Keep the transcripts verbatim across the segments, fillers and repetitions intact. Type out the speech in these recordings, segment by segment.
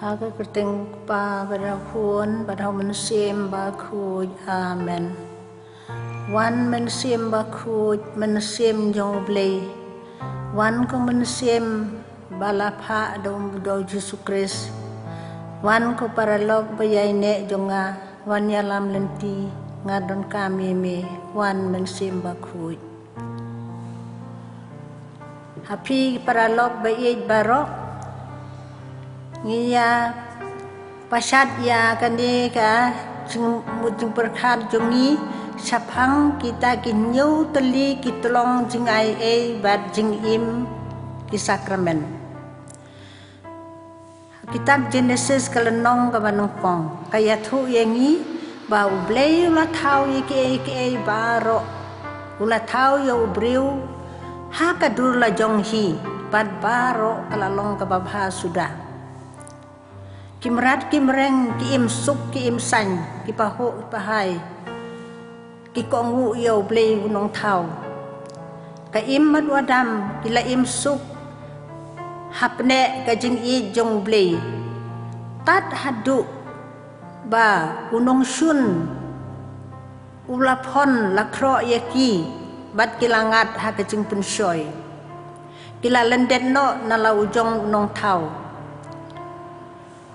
Ha ka kyrteng u Kpa bad u Khun bad u Mynsiem Bakhuid. Amen. Wan Mynsiem Bakhuid, Mynsiem jong U Blei. Wan ko Mynsiem ba la phah da u, da u Jisu Khrist. Wan ko paralok ba ïaineh jong nga, wan ïalam lynti, nga donkam ïa me, wan Mynsiem Bakhuid. Ha phi paralok ba ïeit baroh, ngi ïa pashat ïa kane ka jing, jingpyrkhat jong ngi shaphang kita ki hynñiew tylli ki tyllong jingaiei bad jingim ki sakramen. Kitab Genesis ka lynnong kaba nyngkong ka ïathuh ïa ngi ba U Blei u la thaw ïa kiei kiei baroh. U la thaw ïa u briew ha ka dur la jong hi, bad baroh ka la long kaba bha suda. Ki mrad ki mreng, ki im suk ki im saiñ, ki pahuh ki pahai, ki kohnguh ïa U Blei u nongthaw. Ka Im bad u Adam ki la im suk hapdeng ka jingïeit jong U Blei, tad haduh ba u nongshun u la phon la khroh ïa ki, bad ki la ngat ha ka jingpynshoi. Ki la lyndet noh na la u jong u nongthaw.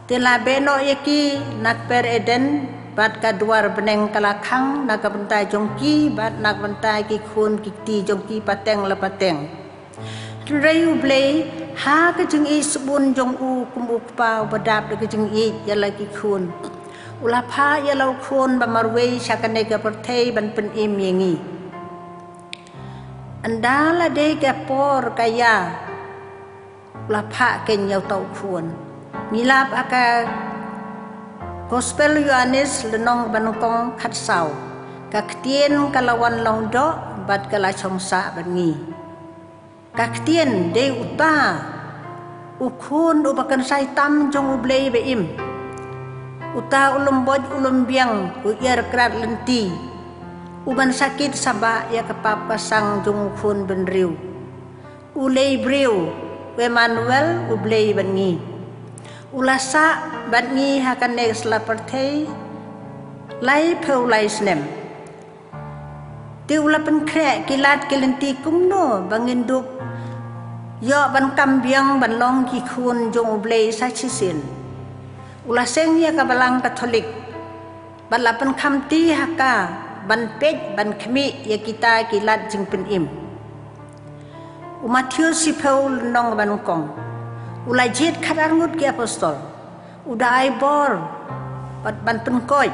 Te la beh noh ïa ki na kper Eden, bad ka duwar bneng ka la khang na ka bynta jong ki bad na ka bynta ki khun ki kti jong ki pateng la pateng. Hynrei U Blei, ha ka jingïeit sbun jong u kum u kpa uba dap da ka jingïeit ïa la ki khun, u la phah ïa la u Khun ba marwei sha kane ka pyrthei ban pynim ïa ngi. Ynda la dei ka por ka ïa, u la phah keiñ ïa uta u Khun. Ngi lap ha ka Gospel Ïoannis lynnong ba nyngkong khatsaw: Ka Ktien ka la wan long doh bad ka la shong sah bad ngi. Ka Ktien dei uta u Khun uba kynsai tam jong U Blei ba im. Uta u lum boit u lum biang, u ïar krat lynti, u ban sakit sabha ïa ka pap ka sang jong u khun bynriew. U lei briew, u Emmanuel, U Blei bad ngi. U la sah bad ngi ha kane ka sla pyrthei laiphew lai snem. Te u la pynkhreh ki lad ki lynti kumno ba ngin dup ïoh ban kam biang ban long ki khun jong U Blei sa shisien. U la seng ïa ka Balang Katholik bad la pynkhamti ha ka ban peit ban khmih ïa kita ki lad jingpynim. U Mathaios shiphew lynnong ba nyngkong, u la jied khatar ngut ki apostol. U da ai bor bad ban pynkoit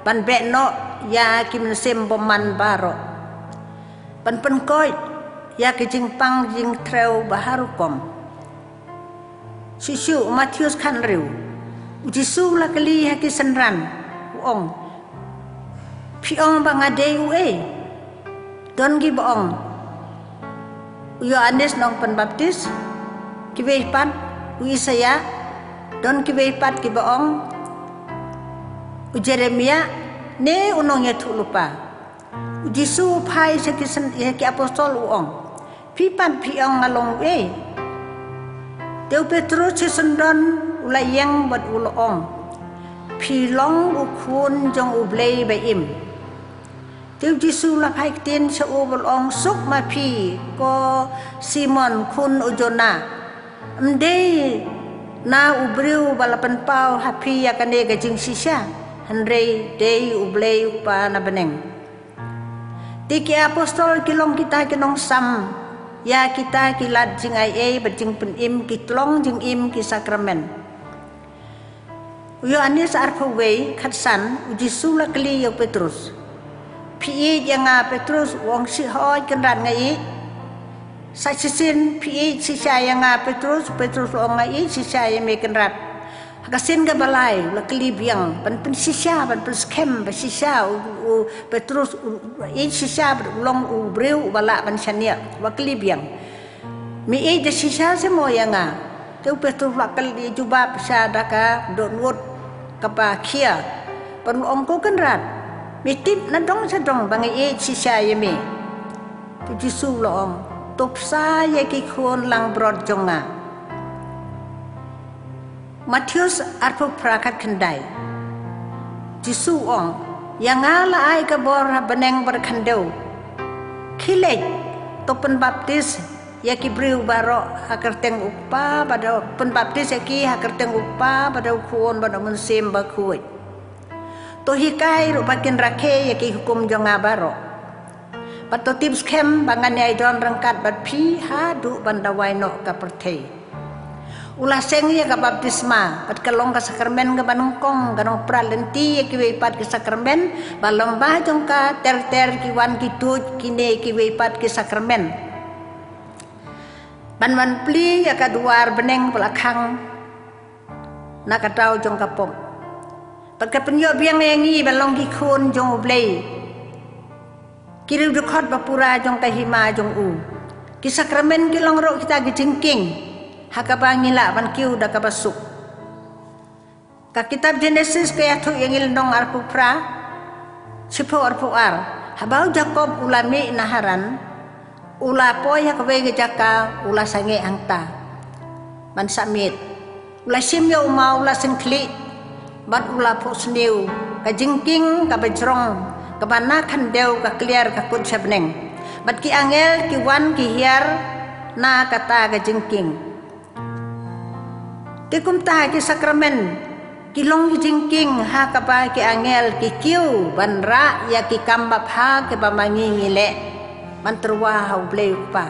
ban beh noh ïa ki mynsiem bymman baroh, ban pynkoit ïa ki jingpang jingthrew ba har rukom. Shuh shuh, u Mathaios khathynriew, u Jisu u la kylli ha ki synran, u ong: Phi ong ba nga dei uei? Don kiba ong, u Ïoannis Nongpynbaptis, kiwei pat u Isaïah, don kiwei pat kiba ong u Jeremiah ne u nongïathuhlypa. U Jisu u phai sha ki syn-, ïa ki apostol, u ong: Phi pat phi ong nga long uei? Te u Petrus shisyndon u la ïeng bad u la ong: Phi long u Khun jong U Blei ba im. Te u Jisu u la phai ktien sha u bad u la ong: Suk ma phi, ko Simon khun u Jonah. Ym dei na u briew ba la pynpaw ha phi ïa kane ka jingshisha, hynrei dei U Blei U Kpa na bneng. Te ki apostol ki long kita ki nongsam ïa kita ki lad jingaiei bad jingpynim, ki tyllong jingim, ki sakramen. U Ïoannis arphew wei khatsan, u Jisu u la kylli ïa u Petrus: Phi ïeit ïa nga Petrus? U ong: Shi, hooid Kynrad, nga ïeit. Sa shisien: Phi ïeit shisha ïa nga Petrus? U Petrus u ong: Nga ïeit shisha ïa me Kynrad. Ha ka sien kaba lai u la kylli biang ban pynshisha, ban pynskhem ba shisha u, u Petrus u ïeit shisha bad u long u briew uba lah ban shaniah, u la kylli biang: Me ïeit da shisha se mo ïa nga? Te u Petrus u la kylli jubab sha da ka dohnud kaba khia bad u la ong: Ko Kynrad, me tip na dong sha dong ba nga ïeit shisha ïa me. Te u Jisu u la ong: To bsa ïa ki khun langbrot jong nga. Mathaios arphew phra khatkhyndai. Jisu u ong, ïa nga la ai ka bor ha bneng bad khyndew. Khie leit, to pynbaptis ïa ki briew baroh ha kyrteng u Kpa bad u, pynbaptis ïa ki ha kyrteng u Kpa bad u Khun bad u Mynsiem Bakhuid. To hikai ruh ba kin rakhe ïa ki hukum jong nga baroh. Bad to tip skhem ba ngan ïai don ryngkat bad phi haduh ban da wai noh ka pyrthei. U la seng ïa ka baptisma, bad ka long ka sakramen kaba nyngkong, ka nongprat lynti ïa kiwei pat ki sakramen, ba lyngba jong ka ter ter ki wan ki tuid kine kiwei pat ki sakramen. Ban wan plie ïa ka duwar bneng ba la khang na ka daw jong ka pop. Bad ka pynïoh biang ïa ngi ban long ki khun jong U Blei, ki riewdkhot ba pura jong ka hima jong u. Ki sakramen ki long ruh kita ki jingkieng ha kaba ngi lah ban kiew da kaba suk. Ka kitab Jenesis ka ïathuh ïa ngi lynnong arphew phra, shiphew arphew ar. Haba u Jakob u la mih na Haran, u la poi ha kawei ka jaka, u la sangeh hangta ban sah miet. U la shim ïa u maw, u la sngewkhlieh bad u la phuhsniew. Ka jingkieng kaba jrong kaba na khyndew ka kliar ka kut sha bneng, bad ki angel ki wan ki hiar na kata ka jingkieng. Te kumta ki sakramen ki long ki jingkieng ha kaba ki angel ki kiew ban rah ïa ki kam babha kiba ma ngi ngi leh ban tyrwa ha U Blei U Kpa.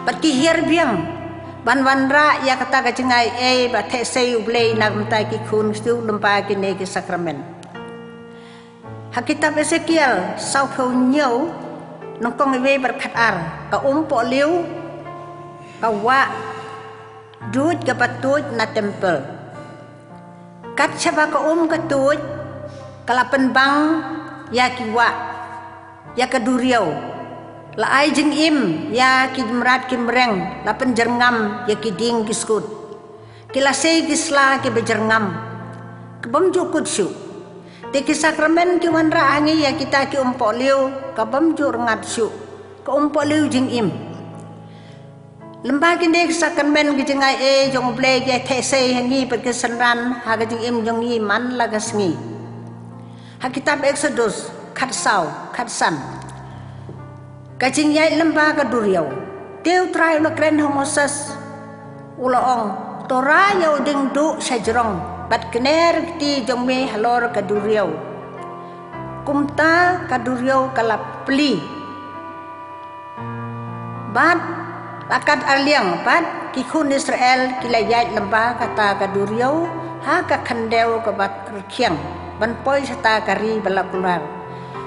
Bad ki hiar biang ban wanrah ïa kata ka jingai ei ba theh sei U Blei na ka bynta ki khun ki sniew lyngba kine ki sakramen. Ha kitab Esekiel sawphew hynñiew, nyngkong iwei bad khatar, ka umpohliew ka wah duid kaba tuid na templ. Kat shaba ka um ka tuid, ka la pynbang ïa ki wah, ïa ka duriaw. La ai jingim ïa ki mrad ki mreng, la pynjyrngam ïa ki dieng ki skud. Ki la sei ki sla kiba jyrngam, ka bym ju kut shuh. Te ki sakramen ki wanrah ha ngi ïa kita ki umpohliew, ka bym ju rngat shuh, ka umpohliew jingim. Lyngba kine ki sakramen ki jingai ei jong U Blei ki ïatheh sei ha ngi bad ki synran ha ka jingim jong ngi man la ka sngi. Ha kitab Eksodus khatsaw, khatsan. Ka jingïaid lyngba ka duriaw. Te U Trai u la kren ha u Moses, u la ong, to rah ïa u dieng duh sha jrong bad kner kti jong me halor ka duriaw. Kumta ka duriaw ka la plie. Bad la kat arliang, bad ki khun Israel ki la ïaid lyngba kata ka duriaw ha ka khyndew kaba rkhiang ban poi shata ka ri ba la kular.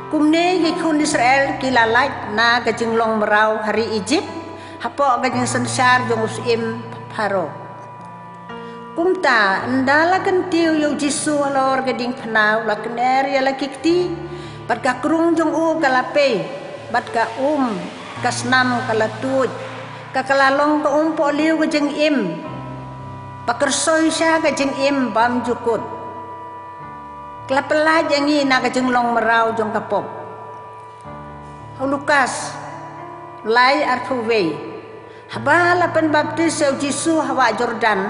Kumne ki khun Israel ki la lait na ka jinglong mraw ha ri Ijipt, hapoh ka jingsynshar jong u syiem Pharaoh. Kumta ynda la kyntiew ïa u Jisu halor ka diengphna, u la kner ïa la ki kti, bad ka krung jong u ka la pei, bad ka um ka snam ka la tuid. Ka ka la long ka umpohliew ka jingim, ba kyrsoi sha ka jingim bym ju kut. Ka la pyllait ïa ngi na ka jinglong mraw jong ka pop. Ha u Lukas lai arphew wei. Haba la pynbaptis ïa u Jisu ha wah Jordan,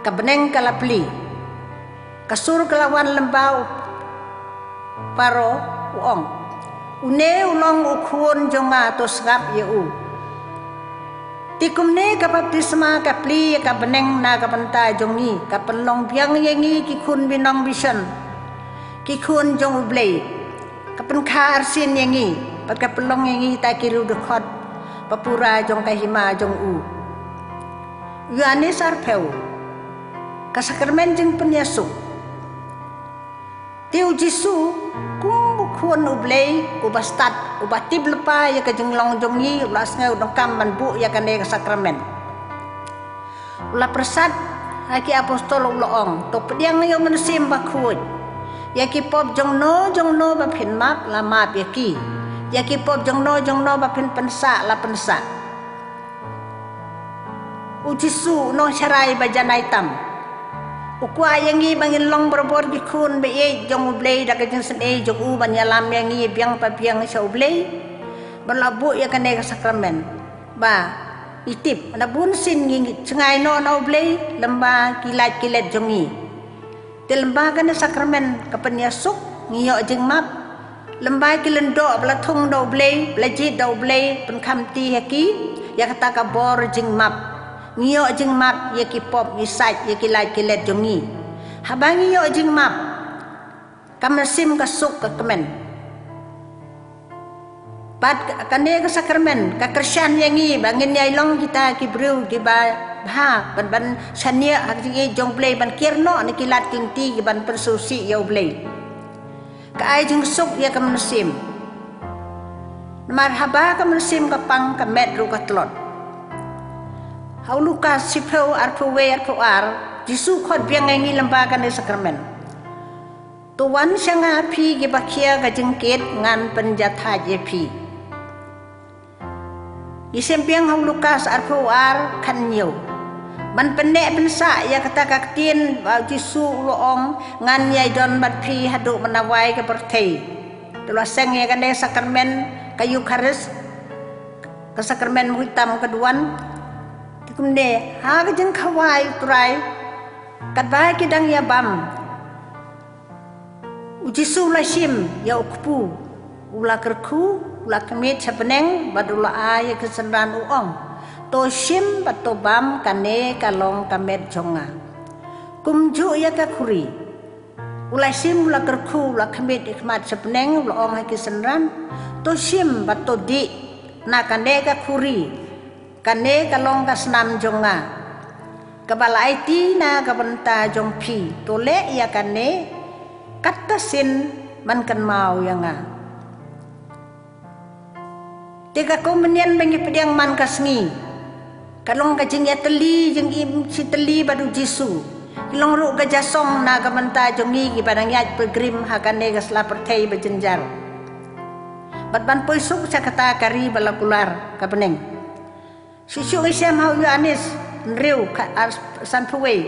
ka bneng ka la plie. Ka sur ka la wan lyngba u Pharaoh, u ong, une u long u khun jong nga, to sngap ïa u. Te kumne ka baptisma ka plie ïa ka bneng na ka bynta jong ngi, ka pynlong biang ïa ngi ki khun binong bishon, ki khun jong U Blei. Ka pynkha arsien ïa ngi, bad ka pynlong ïa ngi kita ki riewdkhot ba pura jong ka hima jong u. Ïoannis arphew, ka sakramen jingpynïasuk. Te u Jisu, kum u Khun U Blei, uba stad, uba tip lypa ïa ka jinglong jong ngi, u la sngew donkam ban buh ïa kane ka sakramen. U la pyrsad ha ki apostol, u la ong, to pdiang ïa u Mynsiem Bakhuid. Ïa ki pop jongno jongno ba phin map, la map ïa ki. Ïa ki pop jongno jongno ba phin pynsah, la pynsah. U Jisu u nongsharai ba janai tam, u kwah ïa ngi ba ngin long barabor ki khun ba ïeit jong U Blei da ka jingsngewsih jong u, ban ïalam ïa ngi biang pa biang sha U Blei. Ban la buh ïa kane ka sakramen, ba Ngi tip, na bun sien ngi jngai noh na U Blei lyngba ki lad ki let jong ngi. Te lyngba kane sakramen ka pynïasuk, ngi ïoh jingmap. Lyngba ki lyngdoh ba la thung da U Blei, ba la jied da U Blei, pynkham ti ha ki ïa kata ka bor jingmap. Ngi ïoh jingmap ïa ki pop, ngi sait ïa ki lad ki let jong ngi. Haba ngi ïoh jingmap, ka mynsiem ka suk ka kmen. Bad kane ka sakramen ka kyrshan ïa ngi ba ngin ïai long kita ki briew kiba bha, ban, ban shaniah ha ka jingïeit jong U Blei, ban kiar noh na ki lad ki lynti, ki ban pynsngewsih ïa U Blei. Ka ai jingsuk ïa ka mynsiem. Namar haba ka mynsiem ka pang, ka met ruh ka tlot. Ha u Lukas shiphew, arphew wei, arphew ar, Jisu khot biang ïa ngi lyngba kane sakramen. To wan sha nga phi kiba khia ka jingkit, ngan pynjahthait ïa phi. Ngi shem biang ha u Lukas arphew ar, khathynñiew. Ban pynneh pynsah ïa kata ka ktien ba u Jisu u la ong, ngan ïai don bad phi haduh mynawai ka pyrthei. To la seng ïa kane sakramen ka Eukharist, ka sakramen mawei tam ka duwan. Te kumne, ha ka jingkhawai U Trai, katba ki dang ïa bam, u Jisu u la shim ïa u kpu, u la kyrkhu, u la khmih sha bneng, bad u la ai ha ki synran, u ong, to shim bad to bam, kane ka long ka met jong nga. Kumjuh ïa ka khuri. U la shim, u la kyrkhu, u la khmih ïa khmat sha bneng, u la ong ha ki synran, to shim bad to dih na kane ka khuri. Kane ka long ka snam jong nga, kaba la aiti na ka bynta jong phi. To leh ïa kane katta sien ban kynmaw ïa nga. Te ka Komunion ba ngi pdiang man ka sngi, ka long ka jingïatylli, jingim shitylli bad u Jisu. Ka long ruh ka jingïasong na ka bynta jong ngi kiba dang ïaid pilgrim ha kane ka sla pyrthei ba jynjar. Bad ban poi suk sha kata ka ri ba la kular, ka bneng. Shuh shuh ngi shem ha u Ïoannis hynriew, ka ar, sanphew wei.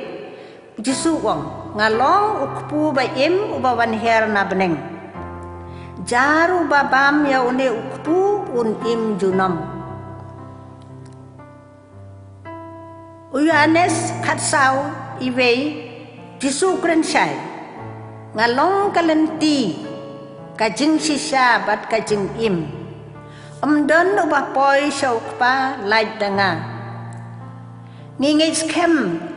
U Jisu u ong, nga long u kpu ba im uba wan hiar na bneng. Jar uba bam ïa une u kpu un im junom. U Ïoannis khatsaw, iwei, Jisu u kren shai, nga long ka lynti, ka jingshisha bad ka jingim. Ym don uba poi sha u Kpa lait da nga. Ngi ngeit skhem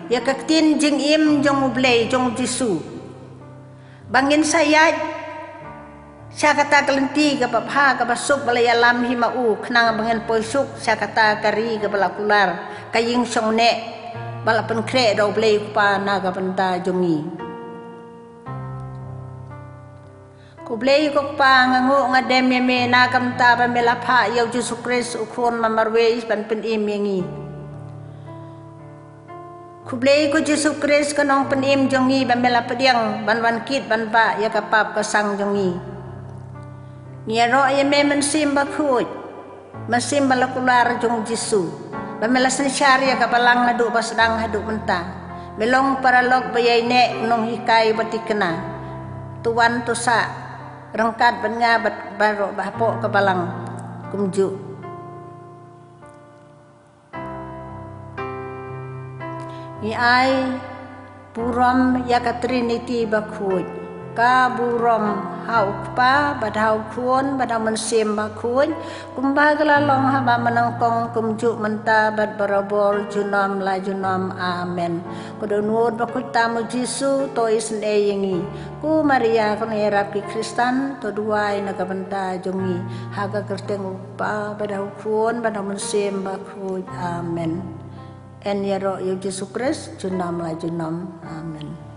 ïa ka ktien jingim jong U Blei, jong u Jisu, ba ngin sa ïaid sha kata ka lynti kaba bha, kaba suk, ba la ïalam hi ma u, khnang ba ngin poi suk sha kata ka ri kaba la kular, ka ïing shongneh ba la pynkhreh da U Blei u Kpa na ka bynta jong ngi. Ko Blei ko Kpa, nga nguh nga dem ïa me na ka bynta ba me la phah ïa u Jisu Khrist u Khun ba marwei ban pynim ïa ngi. Khublei ko Jisu Khrist, ka nongpynim jong ngi, ba me la pdiang ban wan kit ban bah ïa ka pap ka sang jong ngi. Ngi ïaroh ïa me Mynsiem Bakhuid, Mynsiem ba la kular jong u Jisu, ba me la synshar ïa ka balang naduh ba sdang haduh mynta. Me long paralok ba ïaineh, nonghikai ba thikna. To wan to sah ryngkat bad nga bad baroh ba hapoh ka balang kumjuh. Ngi ai burom ïa ka Trinity Bakhuid. Ka burom ha u Kpa bad ha u Khun bad ha u Mynsiem Bakhuid, kumba ka la long haba mynnyngkong, kumjuh mynta bad barabor junom la junom. Amen. Ko Dohnud Bakhuid tam u Jisu, to isynei ïa ngi. Ko Maria, ko nongïarap ki Khristan, to duwai na ka bynta jong ngi. Ha ka kyrteng u Kpa bad ha u Khun bad ha u Mynsiem Bakhuid. Amen. Yn ïaroh ïa u Jisu Khrist junom la junom. Amen.